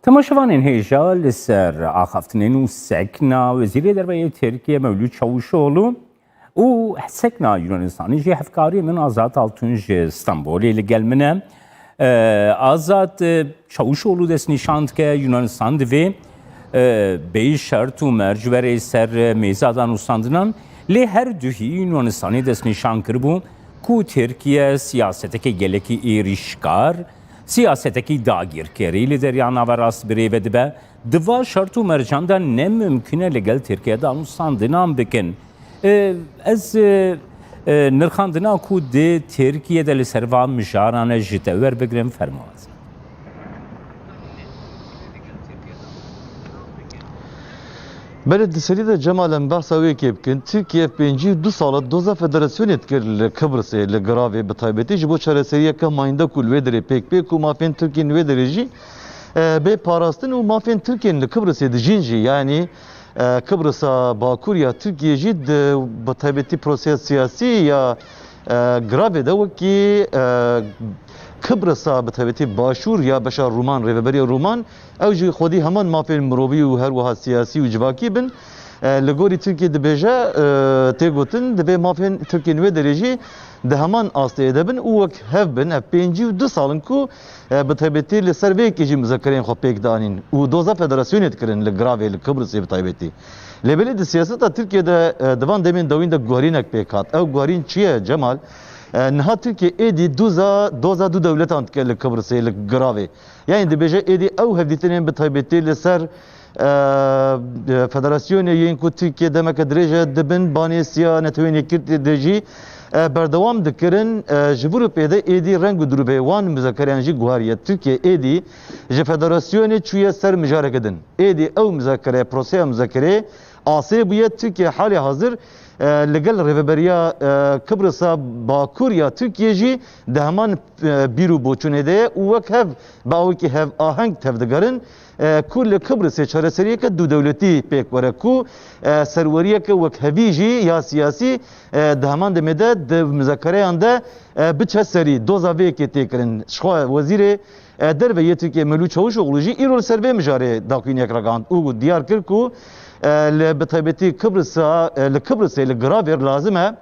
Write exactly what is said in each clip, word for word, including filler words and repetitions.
Temaşevanên hêja, li ser axaftinên û sekna Wezîrê Derve yê Tirkiye Mewlûd Çavuşoğlu û sekna Yunanistanê jî hevkarê min Azad Altun ji Stenbolê li gel min e. Ee, Azad, e, Çavuşoğlu destnîşan dike Yunanistan divê, e, bêyî şert û merc were ser mêza danûstandinan, lê her duhî Yunanistanê destnîşan kiribû ku Tirkiye siyasetekê gelekî êrîşkar, siyasetekî dagîrkerî li Derya Naverast bi rê ve dibe. Di va şert û mercan de ne mimkun e li gel Tirkiye danûstandinan bikin. E, ez, e, e, nirxandina ku di Tirkiye de li ser van mijaran e ji te werbigirim, fermo ez. Belê, di serî de Cemal, em behsa wê yekê bikin. Tirkiye pêncî û du sal e doza federasyonê dikir li Kibrisê, li Giravê bi taybetî ji bo çareseriyeke mayînde ku li wê derê pêk bê, ku mafên Tirkiyên wê derê jî, e, bê parastin û mafên Tirkiyên li Kibrisê dijîn jî, yanî, e, Kibrisa Bakur ya Tirkiye jî di, bi taybetî proseya siyasî ya, e, Giravê de wekî, e, Kibrisa bi taybetî Başûr ya beşa Rûman, rêveberiya Rûman, ew jî xwedî heman mafên mirovî û her wiha siyasî û civakî bin. E, li gorî Tirkiye dibêje, e, tê gotin, divê mafên Tirkiyên wê derê jî di heman asteyê de bin û wek hev bin. Ev pêncî û du sal in ku, e, bi taybetî li ser vê yekê jî muzakereyên xwe pêk dianîn û doza federasyonê dikirin li Giravê, li Kibrisê bi taybetî. Lê belê di siyaseta Tirkiye de, e, di van demên dawîn de guherînek pêk hat. Ew guherîn çi ye, Cemal? E, niha Tirkiye êdî doza, doza du dewletan dike li Kibrisê, li Giravê. Yanî dibêje êdî ew hevdîtinên bi taybetî li ser, e, e, federasyonê yên ku Tirkiye demeke dirêj e di bin banê siya Netewên Yekgirtî de jî, e, berdewam dikirin. E, ji vir û pê de êdî reng û dirûbê wan muzakereyan jî guheriye. Tirkiye êdî ji federasyonê çûye ser mijareke din. Êdî ew muzakere, proseya muzakereyê asê bûye. Tirkiye halê hazir, e, li gel rêveberiya, e, Kibrisa Bakur ya Tirkiye jî di heman, e, bîr û boçûnê de ye û wek hev bi awekî hev aheng tevdigerin, e, ku li Kibrisê çareseriyeke du dewletî pêk were, ku, e, serweriyeke wekhevî jî ya siyasî, e, di heman demê de di muzakereyan de, e, biçe serî. Doza vê yekê tê kirin. Jixwe wezîrê, e, derve yê Tirkiye Mevlût Çavuşoglu jî îro li ser vê mijarê daxuyaniyek ragihand û diyar kir ku, e, li, bi taybetî Kibrisa, e, li Kibrisê, li Giravê lazim e,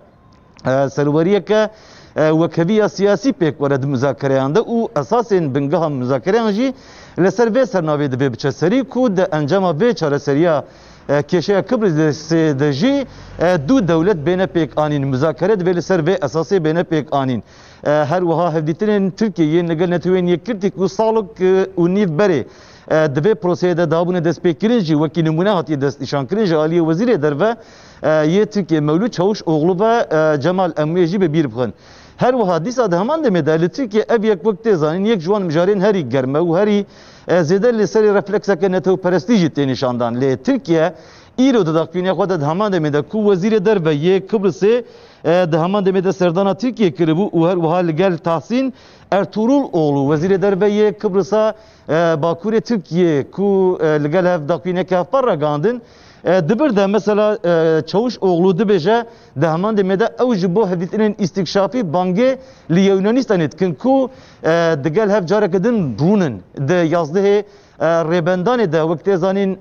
e, serweriyeke, e, wekhevî ya siyasî pêk were di muzakereyan de û esasên bingeha muzakereyan jî li ser vê sernavê divê biçe serî ku di encama vê çareseriya, e, kêşeya Kibrisê de jî, e, du dewlet bêne pêk anîn. Muzakere divê li ser vê esasê bêne pêk anîn. E, her wiha hevdîtinên Tirkiye yên li gel Netewên Yekgirtî ku salok, e, û nîv berê, e, di vê proseyê de dabûne destpêkirin jî wekî nimûne hatiye destnîşankirin ji aliyê Wezîrê Derve, e, yê Tirkiye Mewlût Çavuşoglu ve, e, Cemal, em wê jî bi bîr bixin. Her wiha dîsa di heman demê de li Tirkiye ev yek wek tê zanîn yek ji wan mijarên herî germ e û herî, e, zêde li serê reflekseke netewperestî jî tê nîşandan. Lê Tirkiye îro di daxuyaniyê xwe de di heman demê de ku Wezîrê Derve yê Kibrisê, e, di heman demê de serdana Tirkiye kiribû û her wiha li gel Tahsîn Ertuğrul oğlu, Wezîrê Derve yê Kibrisa, e, Bakurê Tirkiye ku, e, li gel hev daxuyaniyeke hevpar ragihandin, e, di vir de mesela, e, Çavuşoglu dibêje, di heman demê de ew ji bo hevdîtinên îstikşafî bangê li Yunanistanê dikin ku, e, di gel hev careke din rûnin. Di yazdehê, e, Rêbendanê de wek tê zanîn,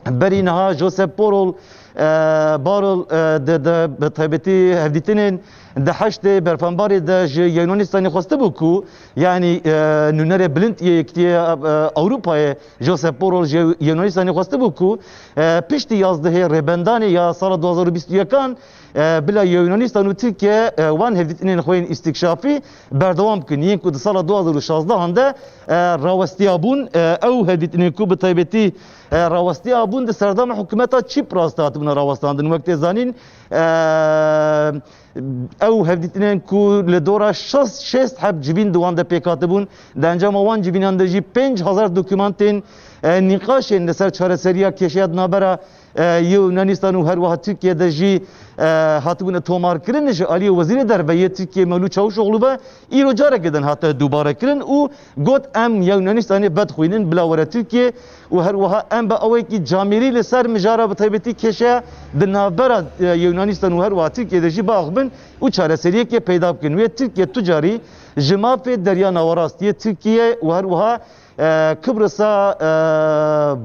berî niha Josep Borrell, e, Borrell, e, di, di, bi taybetî hevdîtinên di heştê berfembarê de ji Yunanistanê xwestibû ku, yanî, e, nûnerê bilind yê Yekîtiya, e, Ewropayê Josep Borrell ji Yunanistanê xwestibû ku, e, piştî yazdehê Rêbendanê ya sala du hazar û bîst û yekan, e, bila Yunanistan û Tirkiye, e, wan hevdîtinên xwe yên îstikşafî berdewam bikin. Yên ku di sala du hazar û şazdehan de, e, rawestiya bûn, e, ew hevdîtinên ku bi taybetî, e, rawestiya bûn di serdema hikûmeta Çîpras de hatibûne rawestandin. Wek tê zanîn, e, ew hevdîtinên ku li dora şêst, şêst heb civîn di wan de pêk hatibûn, di encama wan civînan de jî pênc hezar dokûmantên, e, nîqaşên li ser çareseriya kêşeya di navbera, e, Yunanistan û her wiha Tirkiye de jî, e, hatibûne tomarkirin. Ji aliyê Wezîrê Derve yê Tirkiye Mevlût Çavuşoglu ve îro careke din hate dubare kirin û got, em Yunanistanê vedixwînin bila were Tirkiye û her wiha em bi awekî camêrî li ser mijara bi taybetî kêşeya di navbera, e, Yunanistan û her wiha Tirkiye de jî biaxivin û çareseriyekê peyda bikin. Wê Tirkiye tu carî ji mafê Derya Nawerast yê Tirkiye û her wiha e, Kibrisa, e,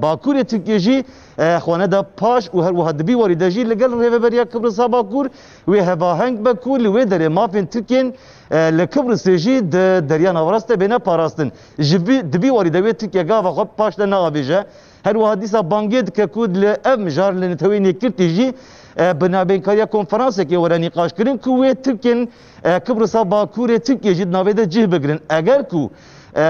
Bakurê Tirkiyê jî, e, xwe neda paş û her wiha di vî warî de jî li gel Rêveberiya Kibrisa Bakur wê hevaheng be ku li wê derê mafên Tirkiyên, e, li Kibrisê jî di Derya Naverast de bêne parastin. Ji vî, di vî warî de wê Tirkiye gava xwe paş de neavêje. Her wiha dîsa bangê dike ku li ev mijar li Neteweyên Yekgirtî jî, e, bi navbeynkariya konferansekê were nîqaşkirin ku wê Tirkên, e, Kibrisa Bakurê Tirkiyê jî di navê de cih bigirin. Eger ku, e,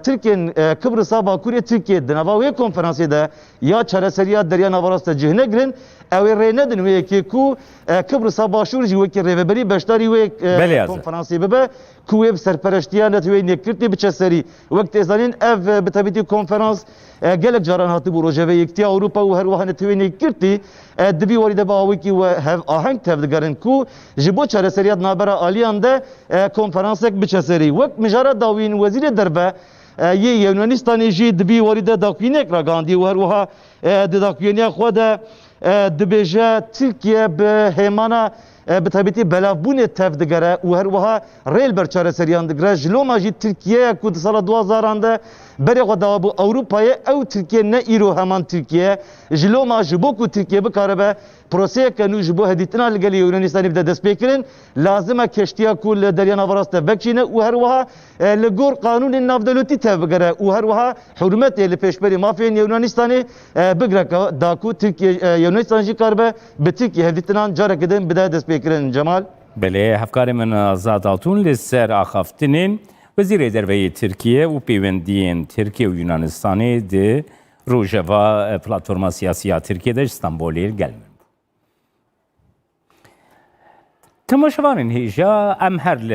Tirkên, e, Kibrisa Bakurê Tirkiyê di nava wê konferansê de ya çareseriya Derya Naverast de cih negirin, ew ê rê nedin wê yekê ku, e, Kibrisa Başûr jî wekî rêveberî beşdarî wê, e, Belê, Azad. konferansê bibe, ku wê bi serpereştiya Neteweyên Yekgirtî biçe serî. Wek tê zanîn, ev, e, bi tevîtî konferans, e, gelek caran hatibû rojevê Yekîtiya Ewropa û her wiha Neteweyên Yekgirtî, e, di vî warî de bi awekî we hev aheng tevdigerin ku ji bo çareseriya di navbera aliyan de, e, konferansek biçe serî. Wek mijara dawîn, Wezîrê Derve, e, yê Yunanistanê jî di vî warî de daxuyaniyek ragihandî û her wiha, e, di daxuyaniya xwe de, e, dibêje Tirkiye bi hêmana, e, bi taybetî belavbûnê tev digere û her wiha rê li ber çareseriyan digire. Ji loma jî Tirkiye ye ku di sala du hazaran de berê xwe dawa bû Ewropayê, ew Tirkiye ne îro heman Tirkiye ye. Ji loma ji bo ku Tirkiye bikaribe proseyeke nû ji bo hevdîtina li gelê Yunanistanê bide destpêkirin, lazim e keştiya ku li Derya Naverast de vekişîne û her wiha, e, li gor qanûnên navdewletî tevbigere û her wiha hurmetê li pêşberî mafên Yunanistanê, e, bigre ka-, da ku Tirkiye, e, Yunanistan jî karibe bi Tirkiye hevdîtinan careke din bide destpêkirin. Cemal? Belê, hevkarê min Azad Altun li ser axaftinên Wezîrê Derve yê Tirkiye û pêwendiyên Tirkiye û Yunanistanê di Rojeva Platforma Siyasî ya Tirkiye de ji Stenbolê gel min bû. Temaşevanên hêja, em her li